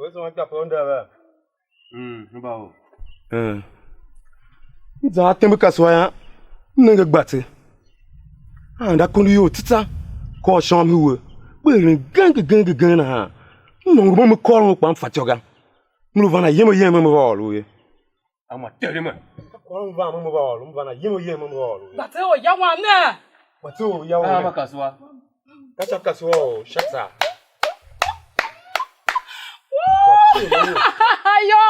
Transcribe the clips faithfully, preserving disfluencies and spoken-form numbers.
We zua ikpa pe u nda vea? Mm, hemba u. Eh. M za a tembe kasua yô, m nenge gbatse. A enda akondo iyol tsatsa, kôr shôm i we. Gbe eren geng geng geng nahan. M nôngo mo, me kôr un kpa m fatyô ga. M lu van ayem ayem, me va ôr u ye. A ma tere me. Ka kwagh u m van mo, mo va ôr u, m van ayem u yem mo, mo va ôr u. Gbatse u ya wam ne. Gbatse u ya wam ne. A ma kasua. Ka sha kasua u sha tsaa. Ayo!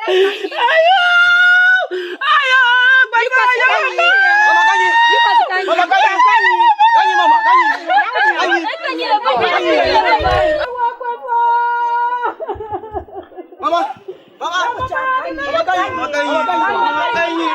Ayo! Ayo! Gbatse u ya wam ne. Mama, kanyi? Mama, kanyi? Kanyi, mama, kanyi? Kanyi. Mama, mama, mama, kanyi, mama, kanyi, mama, kanyi.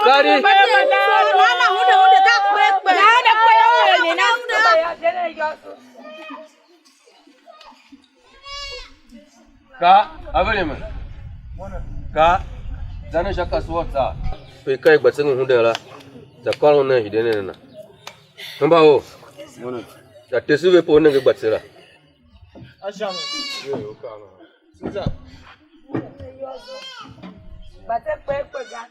Ukari. Ka, a ve ne me. Ka, za nen sha kasua tsaa. Pe ka i gba tsengen hunden la, za kôr un nen hide nen a na. Hemba u, za tese ve pe u nenge gbatse la. A sha mi. Yo, yo, ka na. Susan. Gbatse kpe kpe ga.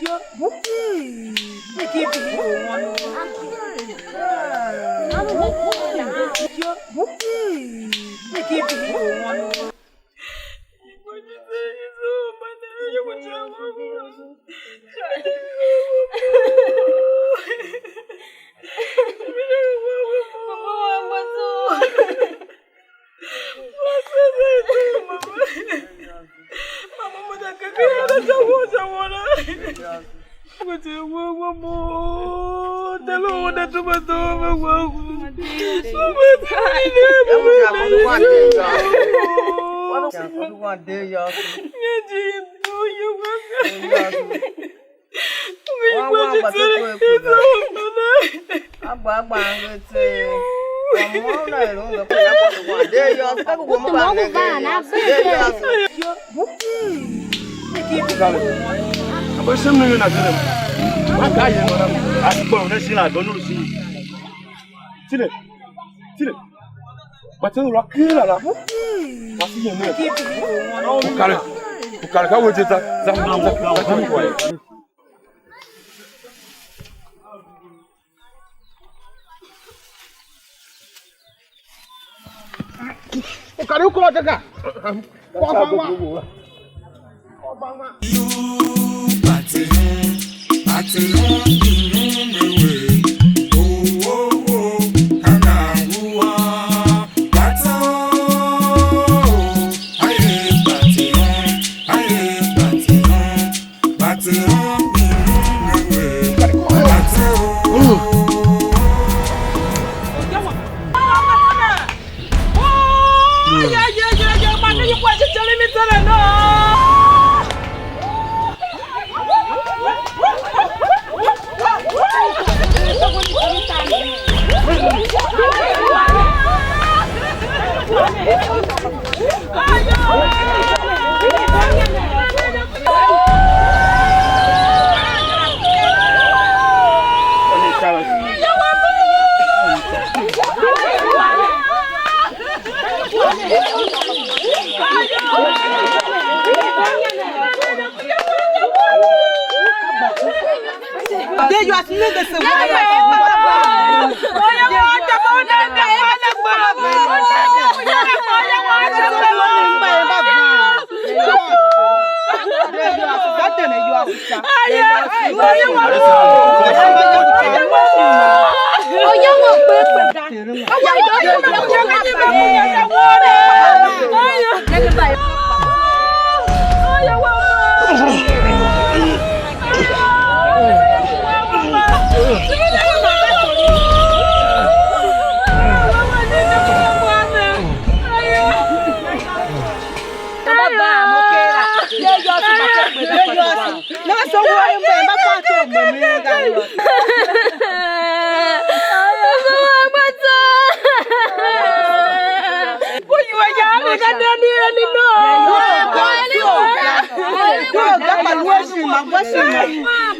Yo. Ki bi o wan. Yo. Ki bi o wan. Wan wan gba te kwe kwe ga. A gba a gba angev tseegh. Kwagh môm na er unga kwe a kwase wan. De yô, ka ku won mba ne ga. De yô. Aba shem ne na zile. Ma ka ye no na. A kpo ne shi na do no shi. Tine. Tine. Ba tine ra kira la. Ba si ye ne. Ukale. Ukale ka we je za. Za za za. Ukari uko wataka. Kwa kwa kwa.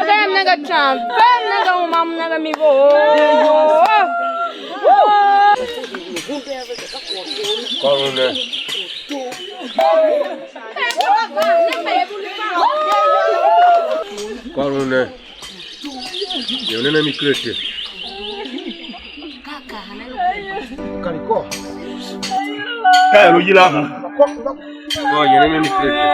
Vem nenge tram, vem nenge uma, m nenge mi vough. Kôron ne. Kôron ne. Ior ne mi kirete. Kar ikôr. Ka er u yila. Kôr, ior ne mi kirete.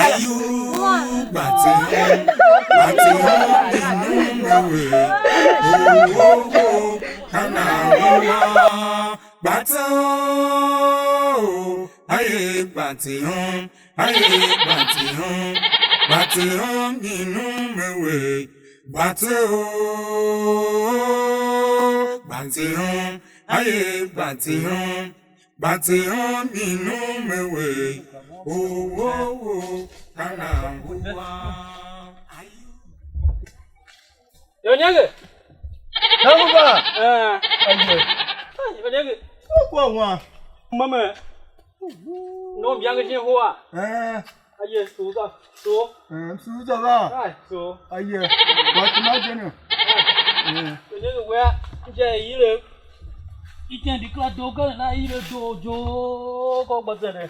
Ayuu, gba tihom, gba tihom, inum ewe. Oh, oh, oh, kana ua. Gba tihom, aye gba tihom, aye gba tihom, gba tihom, inum ewe. Gba tihom, gba tihom, aye gba tihom, gba tihom, inum ewe. Oh, oh, oh, kana ua. Yô, nenge. Tangu ba. Eh. Aye. Ai, yô, nenge. Kwa wan. Mama. No mbiange jin hua. Eh. Aye, suza. So. Eh, suza ba. Ai, so. Aye. Kwa tuma je ne. Eh. Yô, nenge wea. Nje ile. Iten di kla do ga na ile do jo. Ko gbazere.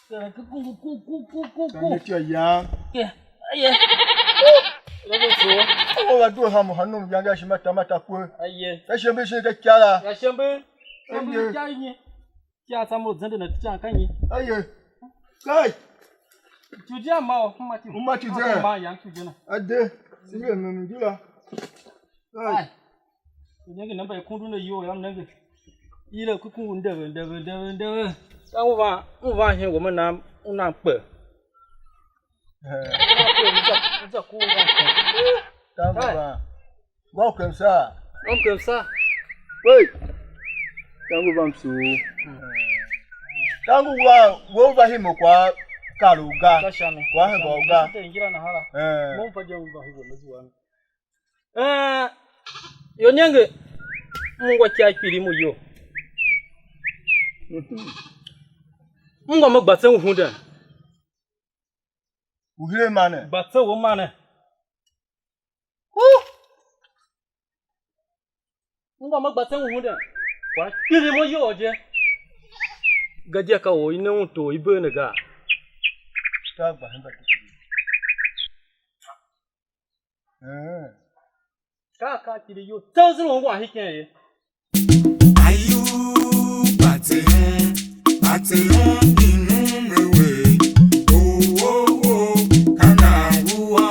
Ku, ku, ku, ku, ku, ku. Ka ne tia ya. Ye, ye. Lege so. O va due ha mo ha nom yange a shi mata mata kwe. Aye. Ka shembe shi ka kyara. Ya shembe. Shembe aye. Kya nyi? Kya sa mo zende na tichan ka nyi? Aye. Kai. Tujia ma o, ma ti. Uma ti ze. Ma yang tujia na. Ade. Sige me me dula. Kai. Ai. Nenge namba i kundu ne iyol yam nenge. Ile ku ku ndeve, ndeve, ndeve, ndeve. Ka u van, u van hen wame nam, u nam kpe. Eh. U za, u za ku u van kpe. Tangu ban. Wa u kem saa? U kem saa? Wei. Tangu ban msuu. Tangu wa, we u va himo kwa kar u ga. Ka sha mi. Kwa hemba u ga. Ka sha mi. Ngira na hala. Eh. Mo mpa je u va himo me zuwa mi. Eh, yô, nenge, m ungwa ikyav kpiligh mo iyol. M ungwa me gba tsen u hunden. U hire mane. Gba tsen u mane. Uh! M ungwa me gba tsen u hunden. Kwagh kpiligh mo iyol je. Gadia ka or i ne un tor i bee ne gaa? Ka gba hemba kpiligh. Eh. Ka akaa kpiligh iyol tseegh zile ungwan hiken ye. Ayuu, gba tihom, gba tihom, inum ewe. Oh, oh, oh, kana ua.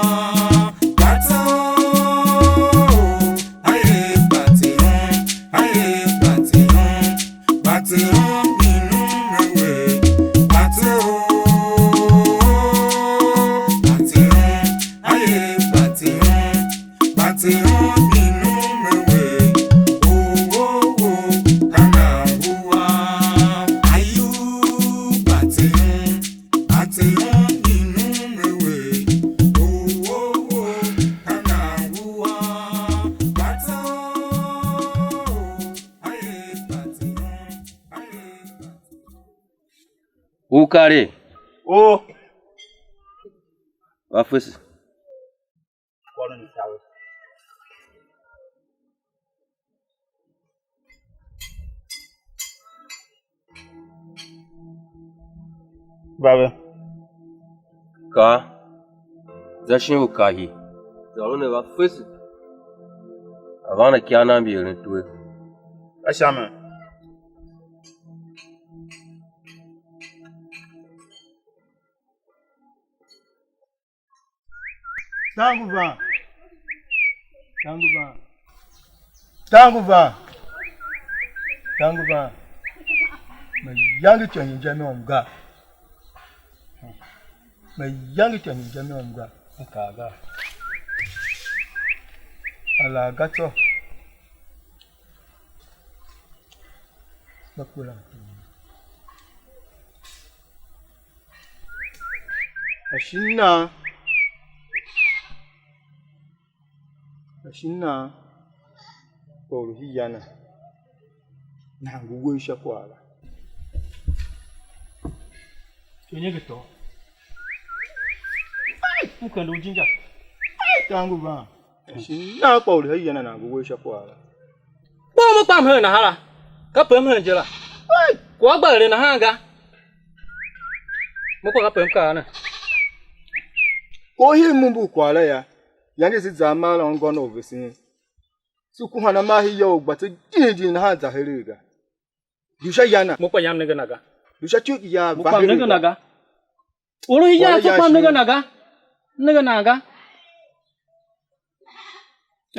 Gba tihom, aye, gba tihom, aye, gba tihom. Gba tihom, inum ewe. Gba tihom, gba tihom, aye, gba tihom. Gba tihom, inum ewe. Oh, oh, oh, kana ua. Ayuu, gba tihom, gba tihom, inum ewe. Oh, oh, oh, kana ua. Gba tihom. U kare. O. Va fese. Kôron taver. Va ve. Kaa, za shin u kahi. Za lu ne va fese. A van a kya na mbi eren twer. A sha mi. Tar ngu van. Tar ngu van. Tar ngu van. Tar ngu van. Mayange ityô nyi je môm ga. Mayange ityô nyi je môm ga. A kaa ga. A laa ga tsô. Mba kpelan. Ashe nan, ashe nan, or u hia na, nan ngu uwegh sha kwagh la. Ior nenge tôô. Ai, m kende ujinja. Ai, tar ngu van. Ashe nan kpa or u hia na, nan ngu uwegh sha kwagh la. Kpa mo kpa m hen nahan la, kape m hen je la. Kwagh gba eren nahan ga. Mo kpa kape m kaa ne. Ko hii m mbu kwagh la ya, yange se za mar la ungô na u vesen. Se kuhan a mar hii ya u gba tse jin jin nahan za heregh ga. Du sha ya na. Mo kpa yam nenge na ga. Du sha ityou ki ya. Mo va kpa m heregh nenge na ga. Or u hia tsô kpa m nenge na ga. M nenge nan ga.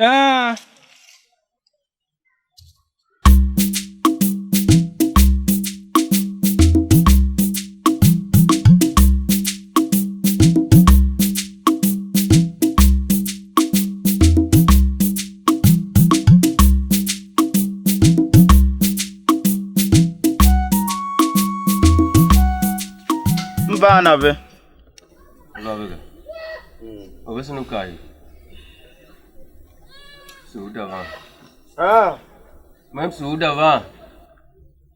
Ah. M va a na ve. Lu a ve ga. Orvesen u kaa ye. Sughda van. Ah. Mem sughda van.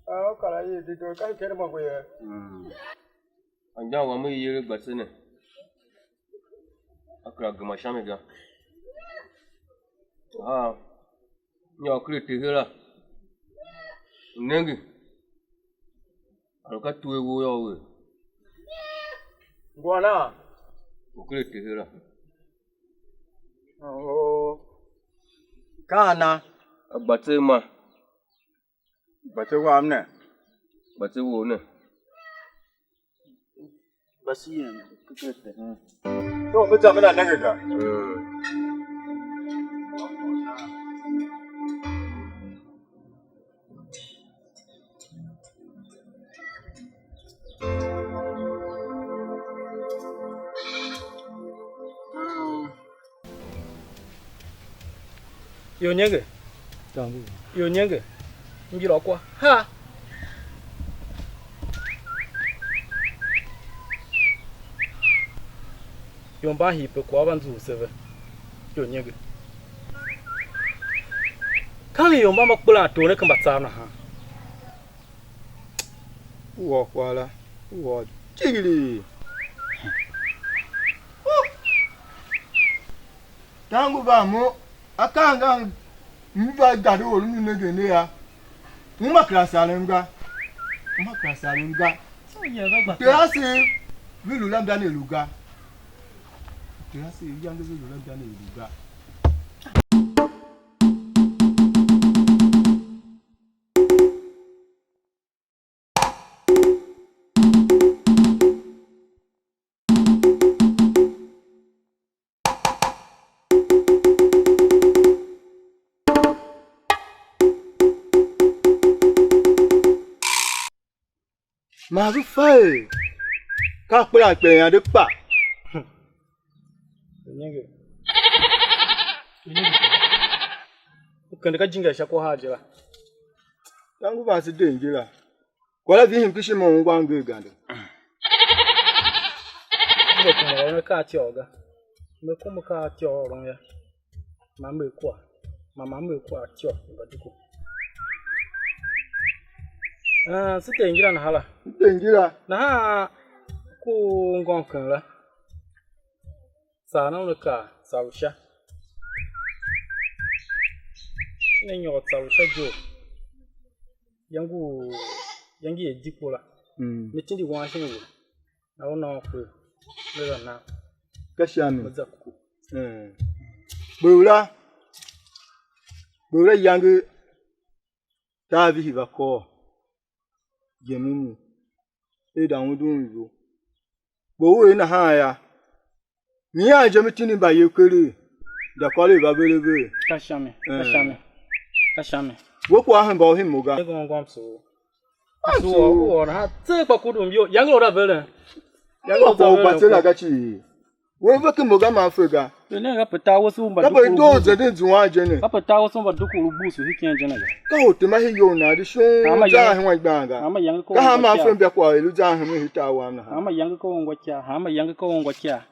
Ah, u kar a ye dedoo, ka i ker imôngo ye. Mm. Anmgbian wam u i yer gba tse ne. A kera gema sha mi ga. Aa, nyôr ker atehe la. Nenge. A lu ka twer wou yô, wer. Ngua na? U ker atehe la. Oh. Ka ana? A gba tser ma. Gba tser wam ne? Gba tser wou ne? Gba tser yem. So, me za me na nenge ga. Mm. Ior nenge. Ior nenge. M yila u kwa. Ha! Ior mban hii pe kwagh va nzughul se ve. Ior nenge. Ka ve ior mban mba kpelan tor ne ken mbatsav nahan. U ôr kwagh la, u ôr jighilii. Tar ngu van mo, akaa nga m va gande or u nengen ne yô, uma kera sarem ga, uma kera sarem ga. Ter asev ve lu la mba ne lu ga, ter asev iyange ve lu la mba ne lu ga. Man ve fa er ka akperakper ande kpa. Nenge. U kende ka jingar sha kwahar je la. Ka ngu van se de ngi la. Kwagh la vihi mkrishi mo ungwa nger gande. M kuma ôron akaa a ityô ga. Me kuma akaa a ityô ôron yô. Man me kua. Man man me kua ityô mba diko. Ah, se de ngi la nahan la. M de ngi la. Nahan ku ngôm ken la. Saa na una kaa, saa lu sha. Shin a nyôr tsa lu sha je u ya ngu, ya ngi er dikpo la. Mm. Me tindi wan shin we. A u nôô kper, me za na. Ka sha mi. Me za ku. Eh. Kper la, kper la yange tar vihi va kôr. Yem u mi, er da undun ivo. Kpa u er nahan yô, nyian je me tindi mbayev keregh, da kôr er va vere vere. Ka sha mi, ka sha mi, ka sha mi. We kwagh hemba u hemba ga. Ego ngwam soo. Soo, u ôr nahan tseegh kpa kudum iyol, yange u da veren. Yange u da veren. Kwagh u gba tse la ga cii. We ve ken mo ga man fe ga. Ve nen ka pe tar wese u mba dukulu. Ka pe i doo zenden zuan je ne. Ka pe tar wese u mba dukulu busu hi ken je ne ga. Ka u tema hi iyol nan di shon. Hanma zan yange, hen wan gban ga. Hanma yange ka ka ungwa hanma kyaa. Fe mbya kwagh i lu zan hen hi tar wam nahan. Hanma yange ka ungwa kyaa. Hanma yange ka ungwa kyaa.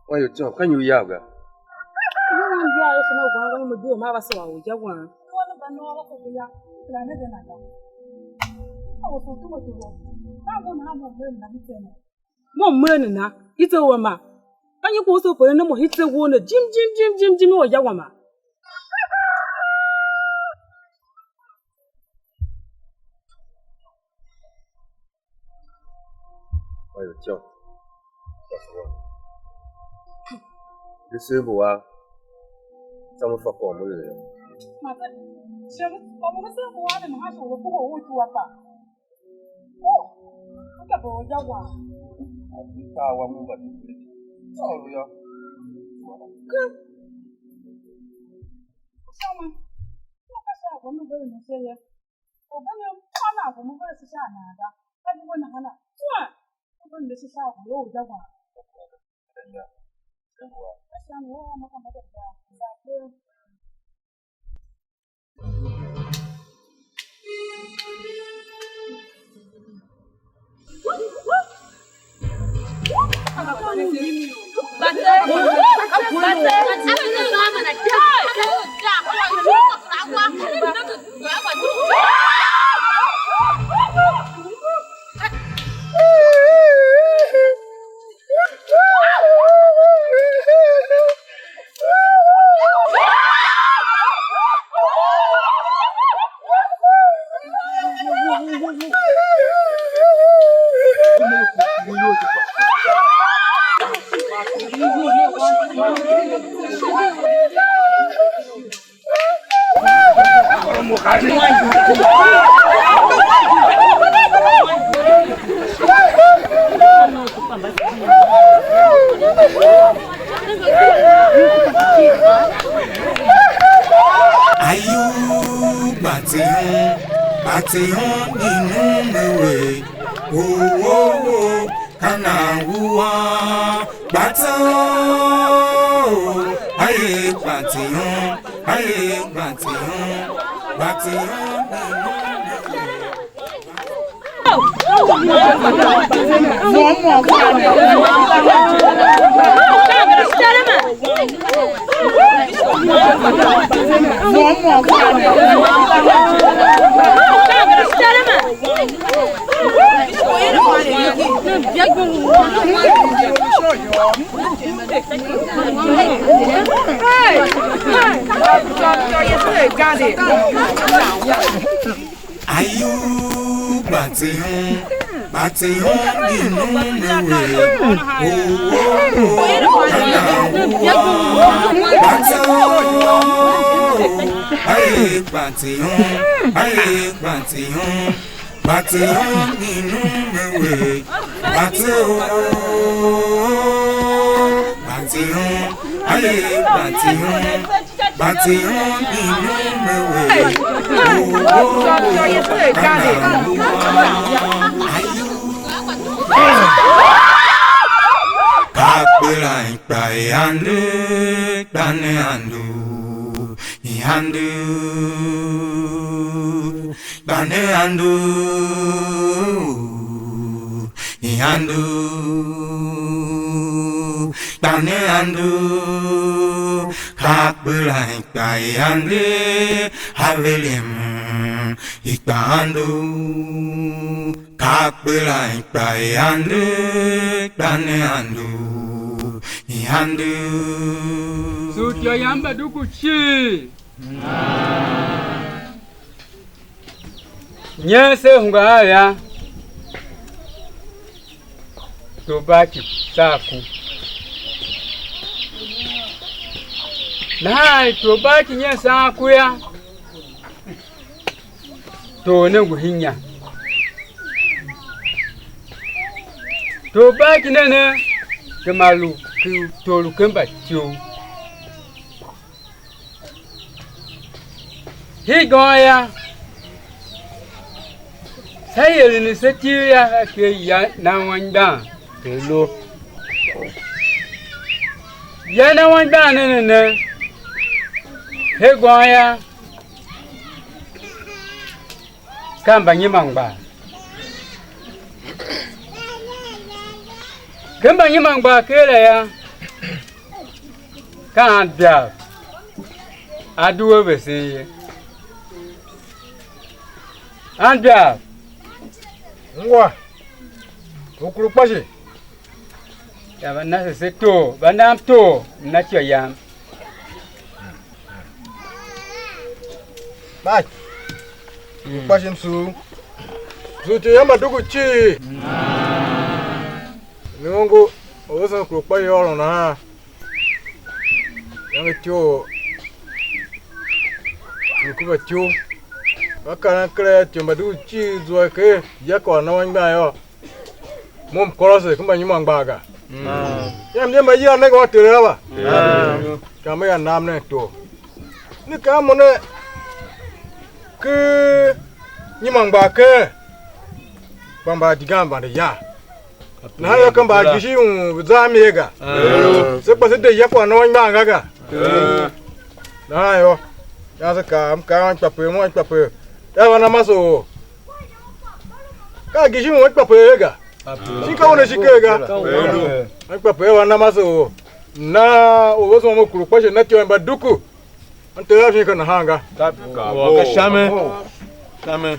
Wan, ior tsô, ka nyi u yav ga? Nyi wan bia ye sema gwan gwan me due ma va sôr u ja wan? Mo mmen ne na, i tse u a ma. Ka nyi ku u se u peren ne mo i tse won ne jim, jim, jim, jim, jim, u a ya wama? Wan, ior tsô. Di se mbu wa, tsô me fa kwagh mo er yô. Ma se, shi, kwagh mo se mbu wa ne nahan shi u lu kohol u ityua kpa. Ka bo ja wa. Ka wa mu ba di. Tsô lu yô. Ke. Sha ma. Ka sha bo me ve ne se ye. Orgen u ana a gomov a se sha a nan ga, ka nyi we nahana? Tsua! U ve nde se sha a gomov u za wam. Ka sha mi u a ma ka ma da za, za kpe. Ayugh, gba tsohon, gba tsohon i num a we. Oh, oh, oh, ka nan ngu a, gba tsohon, aye, gba tsohon, aye, gba tsohon, gba tsohon i num a we. Ayugh, gba tsohon, gba tsohon i num a we. Oh, oh, oh, ka nan ngu a, gba tsohon, aye, gba tsohon, aye, gba tsohon, gba tsohon i num a we. Gba tsohon, gba tsohon, aye, gba tsohon. Gba tsohon i num a we. Oh, oh, oh, ka nan ngu a. Ayugh. Kakpelan Kpa i ande, kpa ne ande, i ande, kpa ne ande, i ande, kpa ne ande, ka kpela kpa i ande, a velem i kpa ande. Ka kpela ikpa i ande, kpa ne ande, i ande. Sugh ityô yam mbaduku cii. Nyen se hungwa a ya? Tobaki saa ku. Nahan tobaki nyen saan ku yô, tor ne ngu hinya. Tor baki ne ne gema lu ki tor u ken mbatyou. Hii gôn yô, sha ieren i se til yô, a ker ya na anmgbian er lo. Ya na anmgbian ne ne ne, hii gôn yô, ka mbanyiman mgbaa. Ken mbanyiman mgbaa ker la yô, ka anmgbiav a due vesen ye. Anmgbiav. Ngwa, u kuru kpa shi. Ya va na se se tor, va nam tor, mna ityô yam. Bai, kpa shi msugh. Msugh ityô yam mbaduku cii. Ne ongo u vesen kuru kpa iyôôlon nahan. Yange ityough, lu ku mbatyou. Va karen ker a ityô mbaduku cii zua ker ya kwagh na anmgbian yô. Mo m kôrose, ken mbanyiman mgbaa ga. Yam, yam, mba yila nenge wan Ter ava? Ka me ya nam nen tor. Ne kaa mo ne, ke nyiman mgbaa keen, kpa mbaadigan vande ya. Nahan yô, ka mbaajijingi u ve za a mi ye ga. Se kpa se de ya kwagh na anmgbian ga ga. Nahan yô, yô, se kaa, m kaa a ikpape, mo a ikpape, ya va na mase or. Ka a gishi u ikpape ye ga. Shin ka una shi ker ga. Ikpape va na mase or. Na u vesen mo kuru kpa shi na ityô mbaduku. Anter a shin ka nahan ga. Ka sha mi. Sha mi.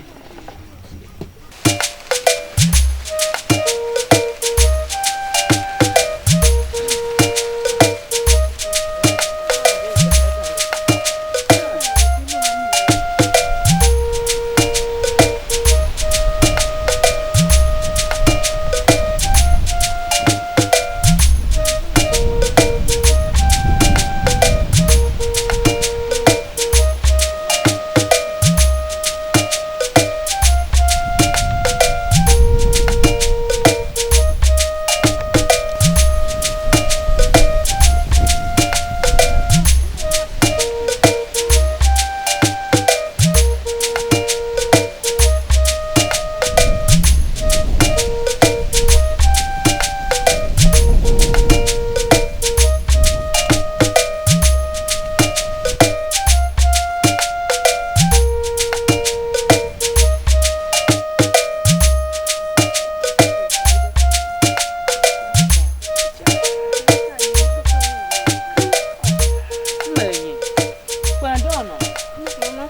Mama,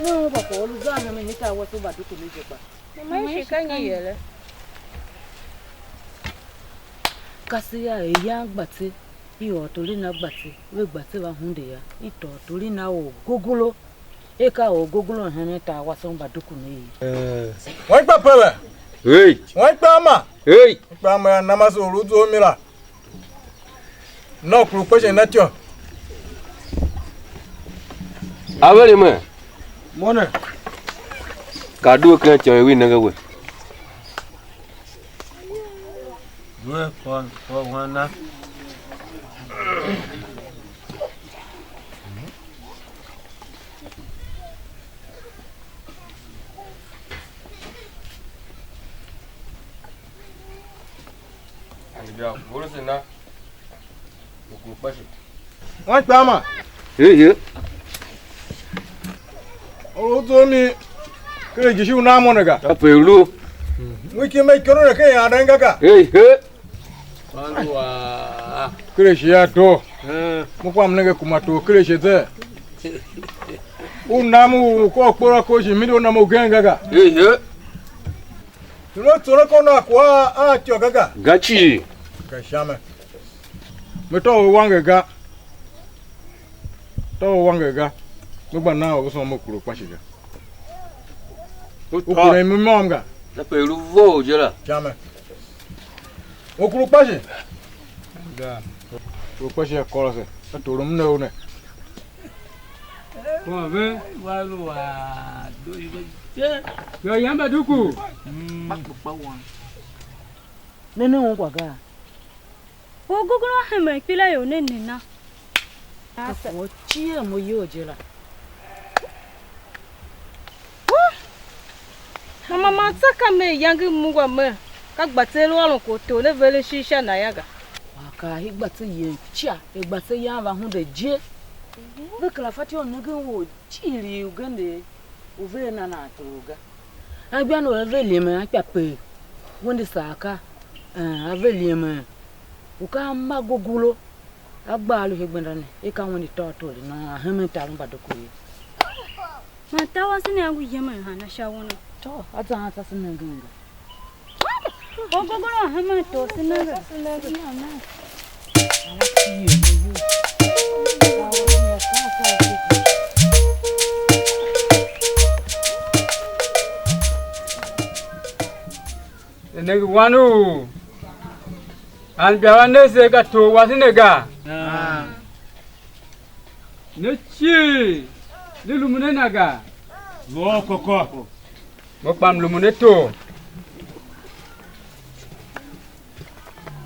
ne ungwa kwagh u lu zan hemen, ne tar wase u mbaduku ne je kpa. Mama, i shi ka nyi yere? Kaseya er yan gba tse, i ôr tor i na gba tse, ve gba tse va hunde yô, i tôô tor i na or gogolo, er ka or gogolo u hemen tar wase u mbaduku ne ye. Wan ikpa pere? Hey! Wan ikpa ama? Hey! Ikpa ama ya na mase u lu zough mi la. Na u kuru kpa shin na ityô. Avere me. Mo ne. Ka due ken ityô i wea nenge we. Due kwagh, kwagh wan na. Ande bia vurusi na. Wan kpaa ma. Ye ye. Or u zough mi ken ijishi u nan mo ne ga. Kape lu. Wiki me ikônough ne ken ian ga ga. Hey he. Ken ishe a doo. Mo kwam nenge kuma tor ken ishe ze. U nam u ko kpor a ko shi mindi u nam ugen ga ga. Hey he. Tuna tsôron ko na ku a a ityô ga ga. Ga cii. Ka sha me. Me tôô u wanger ga. Tôô u wanger ga. Me gba nan u vesen mo kuro kpashi ga. U U tôô. Kure mi môm ga. Kape lu vough je la. Sha me. U kuro kpashi. Ga. Kuro kpashi a kôrose. A torom ne u ne. Kwa ve. Wa lu wa do yi ve je. Yô, yamba duku. Mm. Kpa kpa wan. Ne ne ungwa ga? Orgogolo a hemen ikpelaior ne nena? Ka kwagh u cie mo iyol je la. Mama man tsa ka mer iyange m ungwa mer, ka gba tse lu ôron kwagh u tor ne veren ishigh sha na yô ga. Kaa i gba tse yen ica, i gba tse yan va hunde je. Ve kera fatyô u nengen or jighilii ugen u ve na nan tor ga. Anmgbian u a ve limen a ikpa pe, wende saa ka, eh, a ve limen, u ka a ma gogolo, a gba a lu he gbenda ne, i ka wende tôgh tor i nôôn, a hemen tar u Mbadoko ye. Man tar wase ne a ngu yemen hana sha una? Tôgh, a zan a tsa se nengen ga. Orgogolo a hemen tor se nenge. Ne nenge wan u anmgbianev ne se ka tor wase ne ga. Ne cii, ne lumun a na ga? Vough kôkô. Mo kpa m lumun a tor.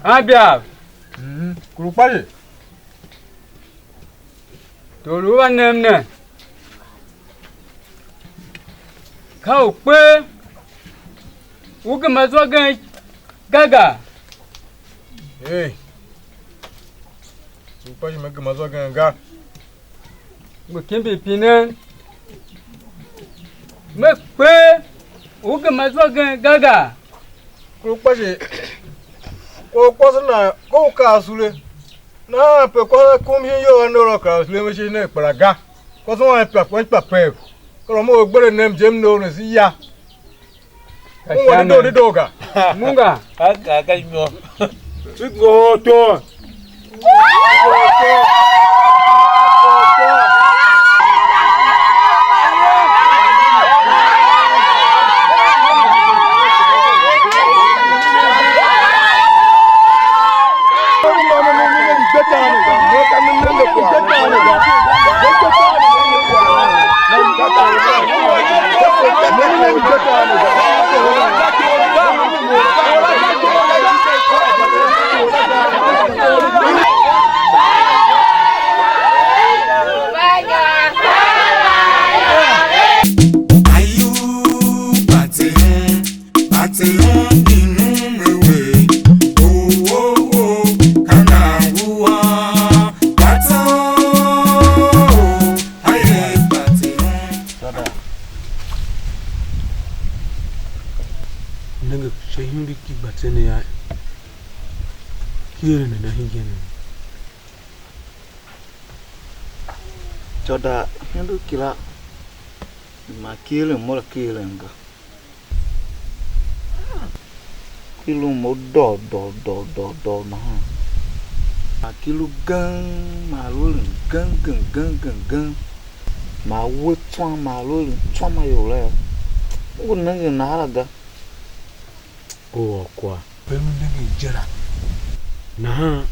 Anmgbiav. Mhm. Kuru kpa ye. Tor u va nem ne. Ka u kpe u gema zwa gen ga ga. Hey. Kuru kpa ye me gema zwa gen ga. Ngu kimbi pinen. Me kpe u gema zwa gen ga ga. Kuru kpa ye. Kwagh u kwase na, ka u kaa sule. Nahan pe kwase a kum shin iyol a ne la kera u sule me ishigh ne kpela ga. Kwase wam ipa kpa ipa pev. Kera mo u gbere nem je m ne u ne se ya. Ka ungwa sha dedoo ne. Dedoo ga. Munga. Ka ka ka nyô. Ti ngohol to. Ayuu, Patihon, Patihon, inum ewe. Oh, oh, oh, kana ngua. Patihon, aye, Patihon. Nenge sha ihundu ki gba tsenen a ki eren nana hingen ne. Tsô da hindukira, ma ki eren mo la ki eren ga. Ki lu mo dôr dôr dôr dôr dôr nahan. Ma ki lu geng, ma lu eren geng geng geng geng geng. Ma we tswam, ma lu eren tswam a ior la yô. U ngu nengen nahar a ga. U ôr kwagh. Pe lu nengen je la. Nahan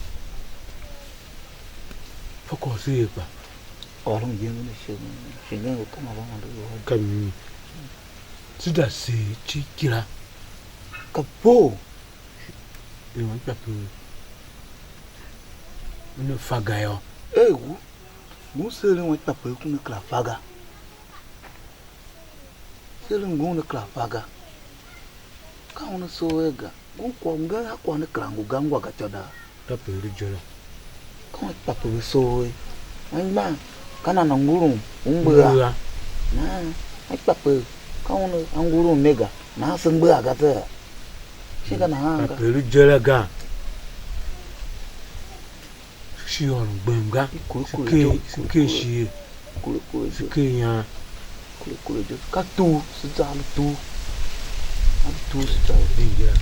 Focus ye kpa. Ôron iyenge ne ishe, ishe nenge kama va ande lu. Ka mimi. Sida seer icigh kira. Ka boo. Iwan ikpape una fa ga yô. Ei, ngun seeren wan ikpape ku ne kera fa ga. Seeren ngun ne kera fa ga. Ka una soo er ga. Ngun kwagh u ngen a kwagh ne kera ngu ga, ngwa ga ityô dang. Kape i lu je la. Ka ikpape ve soo ye. Anmgbian ka nan a ngurun u mgbegha. Mgbegha. Nahan ikpape ka un a ngurun ne ga, nahan se mgbegha ga zee. Shi ka nahan ga. Ikpape lu je la ga. Shi ôron gbem ga. I kure kure je, i kure kure. Shi ker shighe. Kure kure je. Shi ker ian. Kure kure je. Ka tugh, se za a lu tugh. A lu tugh, se za a lu tugh.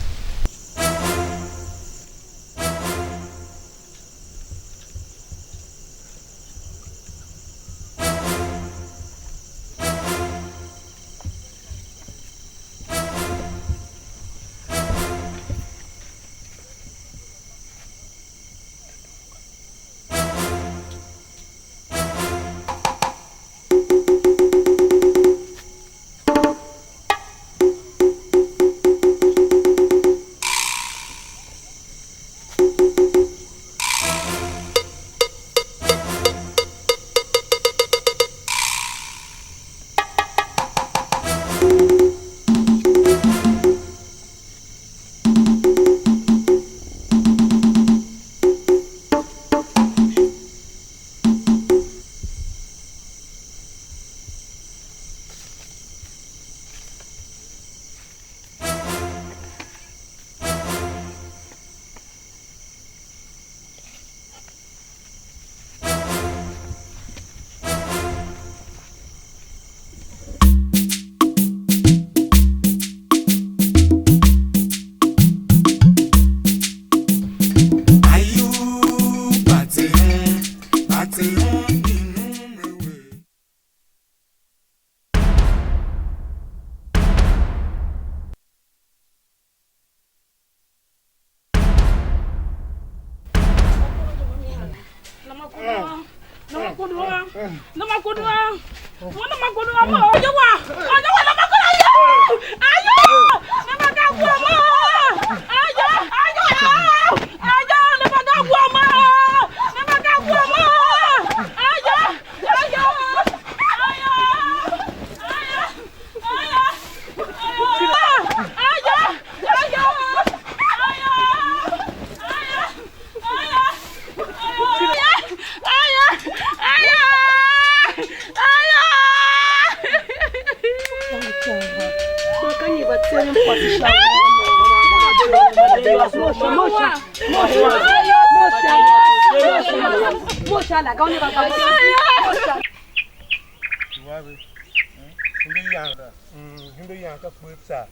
Iwavi, mm, himbe yan ga. Mm, himbe yan ka kper tsaa.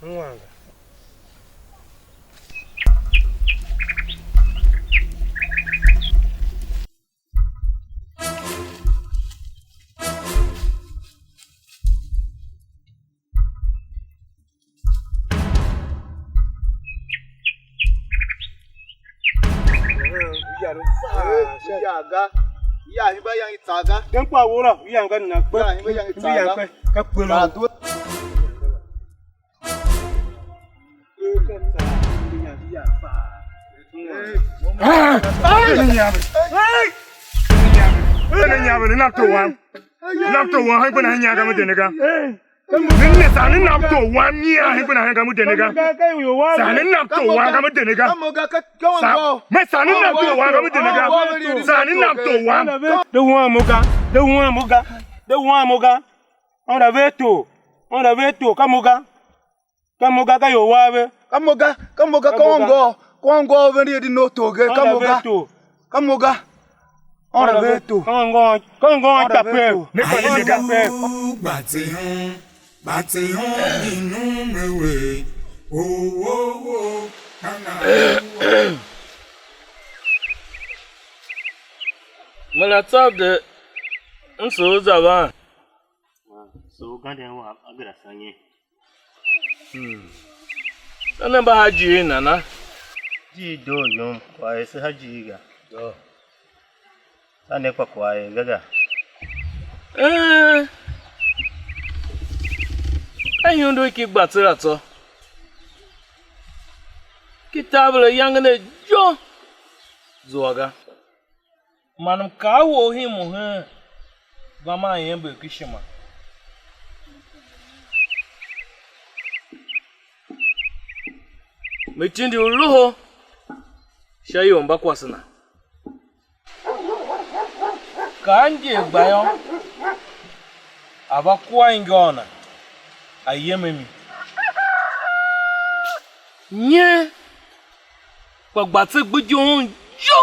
Ungwan ga. Ya ga. Ya himba yang i tsaa ga. Dem kwa wura, u yang ga nana kpe. Ya himba yang i tsaa ga. Ka kpe lo. Ne nyave, ne nam tor wam. Nam tor wam, hen kpe na hen nyian ga me de ne ga. Ne ne sa, ne nam tor wam nyian, hen kpe na hen ga me de ne ga. Sa ne nam tor wam ga me de ne ga. Sa, me sa ne nam tor wam ga me de ne ga. Sa ne nam tor wam. De wuan mo ga, de wuan mo ga, de wuan mo ga. Aôndo a ver tor, Aôndo a ver tor, ka mo ga. Ka mo ga, ka ior wam ve. Ka mo ga, ka mo ga, ka ôngôô, ka ôngôô ve ndi di no tor ge, ka mo ga. Ka mo ga. Ôra ve tor. Ka ôngôô, ka ôngôô taper. Ne kpa ne de ga. Gba tse hon, gba tse hon inum ewe. Oh, oh, oh, kana. Me la tsô de, m soo za van. So u ganden wam a gera sange. Hmm. Ka ne mba ha ijiir nana? Ijiir doo yum, kwagh ese ha ijiir ga. Doo. Ka ne kpa kwagh er ga ga. Ee, ka ihundu ki gba tser a tsô. Ki taver ayange ne jo zua ga. Man m kaa a wou hen mo heen, va maa iember ken ishima. Me tindi u loho sha ior mba kwase na. Ka a njer gba yô, a va kua ingôu na, a yem a mi. Nyen kpa gba tse gbe ijoon yo,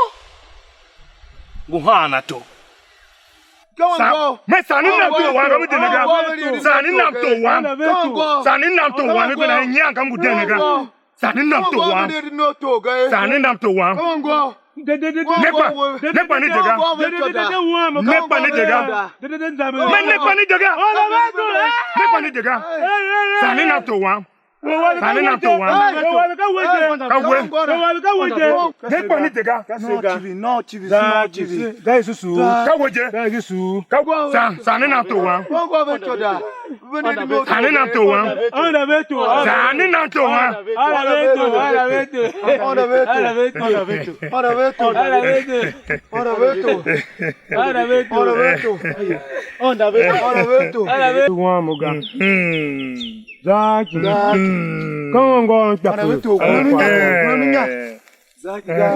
ngu haan ato. Sa, me saan ne nam tor wam, ka me de ne ga. Saan ne nam tor wam. Saan ne nam tor wam, me gbe na nyian, ka m ngu de ne ga. Saan ne nam tor wam. Saan ne nam tor wam. Ne kpa, ne kpa ne de ga. Ne kpa ne de ga. Me ne kpa ne de ga. Ne kpa ne de ga. Saan ne nam tor wam. Saan ne nam tor wam. Ka we. Ne kpa ne de ga. Ka we je. Ka we. Saan, saan ne nam tor wam. Saan ne nam tor wam. Saan ne nam tor wam. Wam ga. Mm. Zaki. Zaki. Ka wan ngô kpa. Zaki ga.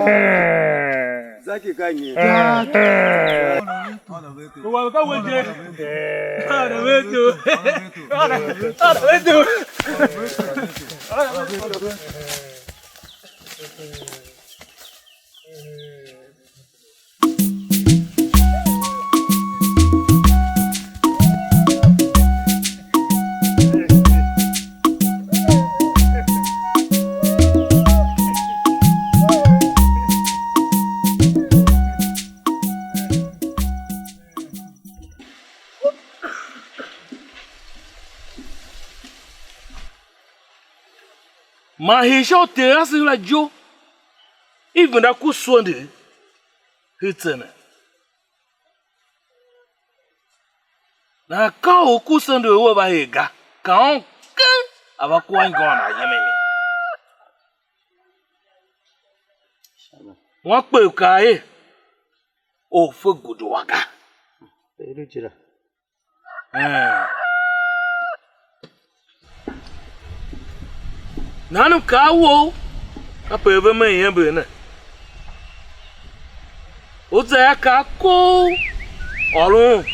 Zaki ga nyi? Zaki. Wa ka we je. Ana ve tu. Ana ve tu. Man hii sha uter ase la ijou, i venda ku sende, i tse ne. Nahan ka u ku sende u a va er ga, ka un keng a va kua ingôu na a yem a mi. Wan kpe u kaa er: Orfe gudu a ga. Ee. Nahan m kaa a wou, kape ve me iember ne. U za a kaa koo, ôron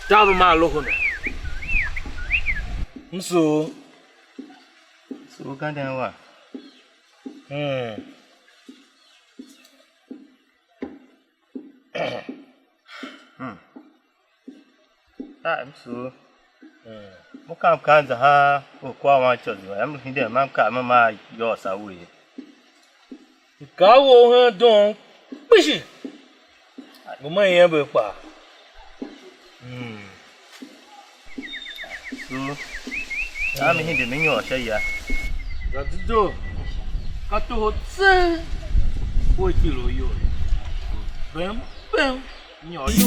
taver man loho ne. M sugh. M sugh ganden wa. Mm. Hmm. Ah, m sugh. Mm. Mo kam kan za ha u kwagh wan ityô zua, m lu hiden, ma m kaa ma maa yôôso a we ye. Ka a wou hen doon kpishi. Ngu me iember kpaa. Mm. Su. A mi hinde mi nyôr sha ya. Za dedoo. Ka toho tseegh. Ua tile u iyol. Bem, bem. Nyôr sha ya.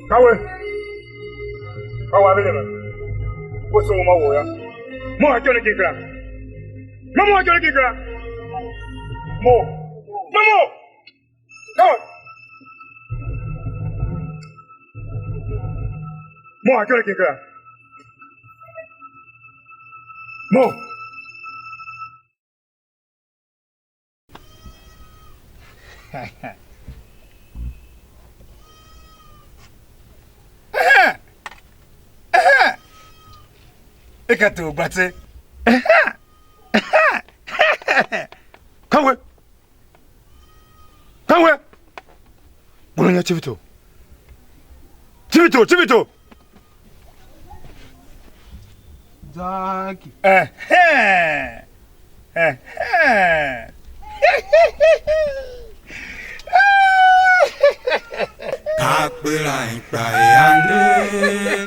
Ka we. Ka wa ve le ma. Ko so uma wo ya. Mo ha jone kin kra. Mo mo ha jone kin kra. Mo. Mo mo. Come on. Mo, I can't get that. Mo. Eka tu gbatse. Come with. Ka we. Gbolo nya Chivito. Chivito, Chivito. Zaki. Eh, eh. Eh, eh. Kpa ihandu,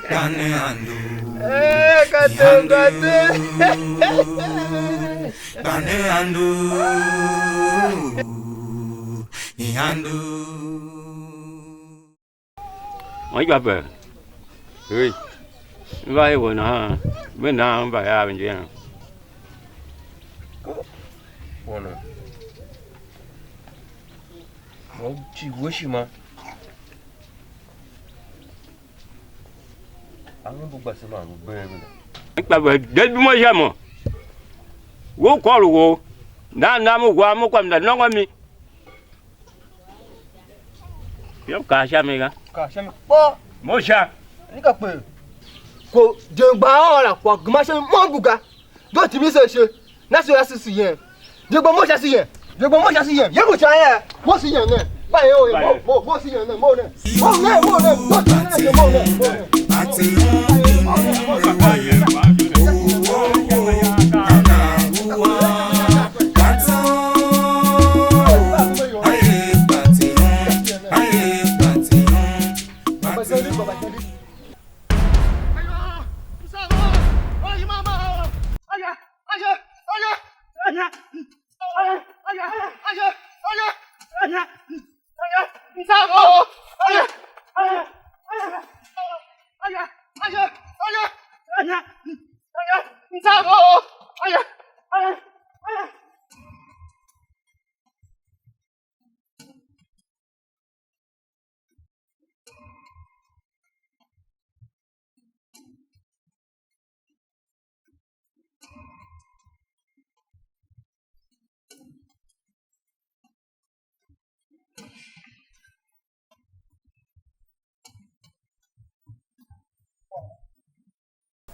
kpa ne andu. Eh, ka tem, ka tem. Kpa ne andu. Ihandu. Mo ikpa pe. Hey. M va er we nahan. Me nahan m va ya ve nje. Wana. Mo cii we ishima. Angu mbu gba se man ngu been ve la. Kpa ve de duma sha mo. Wo kôr u wou. Nan nam u wa mo kwam da nôngo mi. Yô, kaa sha mi ga. Kaa sha mi kpô. Mo sha. Ni ka kpe. Ko je gba ôôn la kwagh gema sha mi mo ngu ga. Doo timi se ishe. Na se a se se yen. Je gba mo sha se yen. Je gba mo sha se yen. Ye ngu sha ye. Mo se yen ne. Ba ye o ye. Mo, mo, mo se yen ne. Mo ne. Mo ne, mo ne. Mo se yen ne. Mo ne. Mo ne.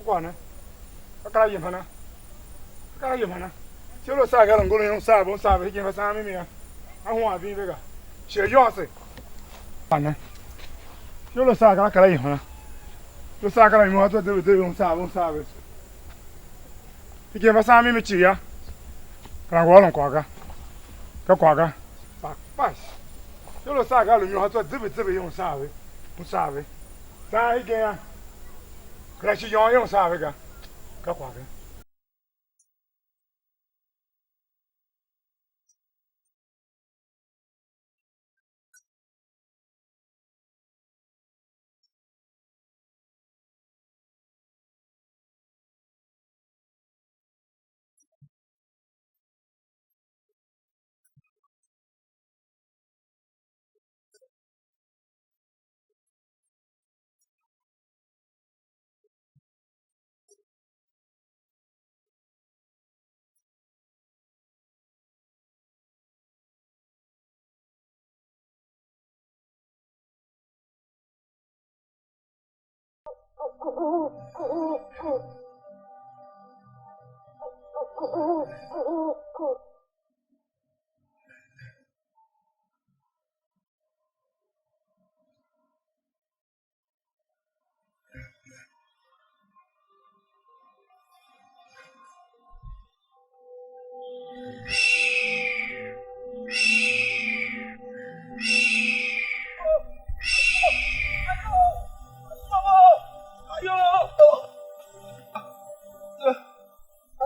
Kwagh ne, ka kar a yem hana? Ka kar a yem hana? Se lu a saa ga la ngulun yon saa ve, un saa ve, hegen va saan mimi yô, a huan ving ve ga. Shighe yôôse. Kwagh ne, se lu a saa ga la kar a yem hana? Lu saa ga la yem hana, zwa deve deve, un saa ve, un saa ve. Hegen va saan mimi cii yô, kera ngu ôron kwagh ga. Ka kwagh ga. Kpa kpash, se lu a saa ga a lu yem hana, zwa deve deve, un saa ve, un saa ve. Saan hegen yô, kera shi yôôn yon saa ve ga. Ka kwagh ga.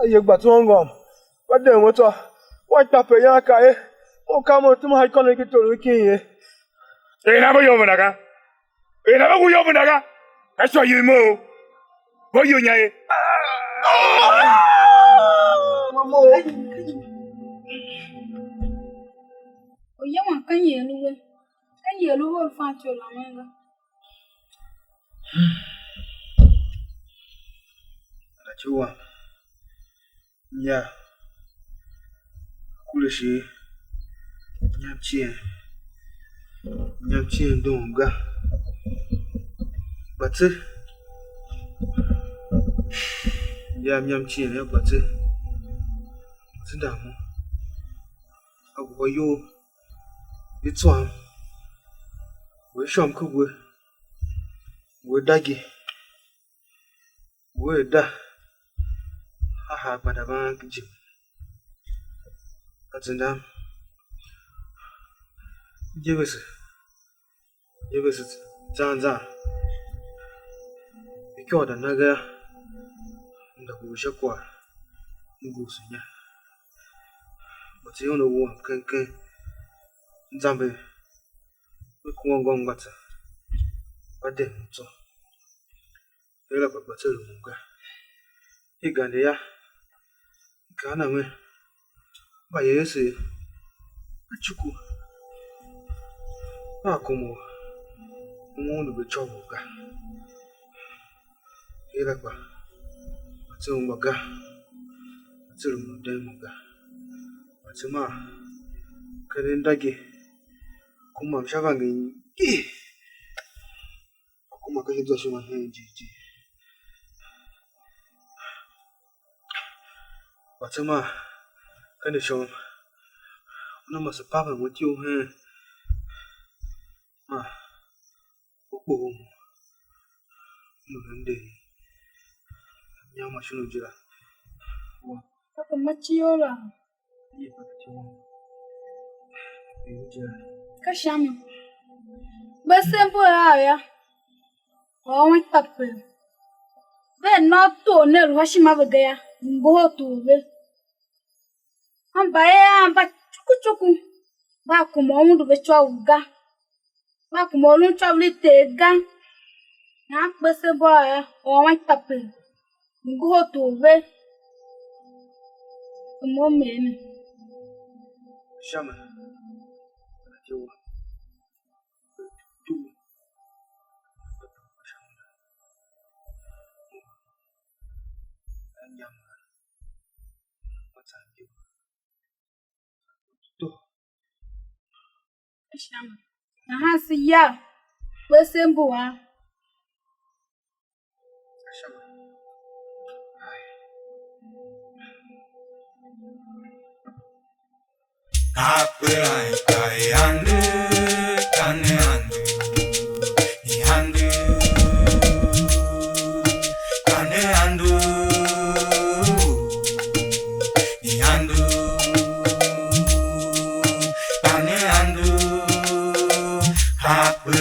Aye gba tsombom. Gba dem we tsô. Wa ikpa pe yan ka ye. Mo ka mo tum ha ikônough ki torough kin ye. Er nan ve yom venda ga? Er nan ve ngu yom venda ga? Ka sha yem mo. Bo yo nya ye. Oya wan ka nyi a lu we? Ka nyi a lu we u fan ci u lamen ga? Nana ci wam. Nya, kure shi inyam cien, inyam cien doon ga. Gba tse, ya inyam cien ya gba tse, gba tse dan mo. A gwa iyol i tswam, we shôm ku we, we dagi. Wea da, a haa gbenda va angev jime, a zendam, je vese, je vese tsa. zan zan, ikôr da na ga yô, m da huu sha kwagh, m guusu inya. Mba tse una wuam keng keng, zamber, ve kua ngôm ngô tsa, va de mo tsô. Ve la kpa gba tse rumun ga. I gande yô, m kaa na mer, mbayev ase ve cuku, vea kuma u uma undu ve icôghol ga. Kera kpa, ma tse ungwa ga, ma tse rumun u den mo ga, ma tse maa keren nda ge, kuma sha vange ngee, kuma ka sha zwa ishima hen jighjigh. Kpa tse maa ken ishôm, una mase paven mo ityough hen, maa u kpoghol mo, m lu hemnden, nyam ma shon u je la. Kape ma cie u la. Ka sha mi. Kpe se mbu a yô, ôôn ikpapegh. Vea nôô tor ne lu sha ishima ve ga yô, ngohol tor ve. Ka mbayev av mba cuku cuku, vea kuma u undu ve icôghol ga, vea kuma u lun icôghol i Ter ga. Nahan kpe se mbu a yô, ôôn ikpapegh, ngohol tor ve. Mo m er ne. Sha mi. Nahan se ya, kpe se mbu a. Kape aika i ande, kane ande, i ande, kane ande, i ande, kane ande, kape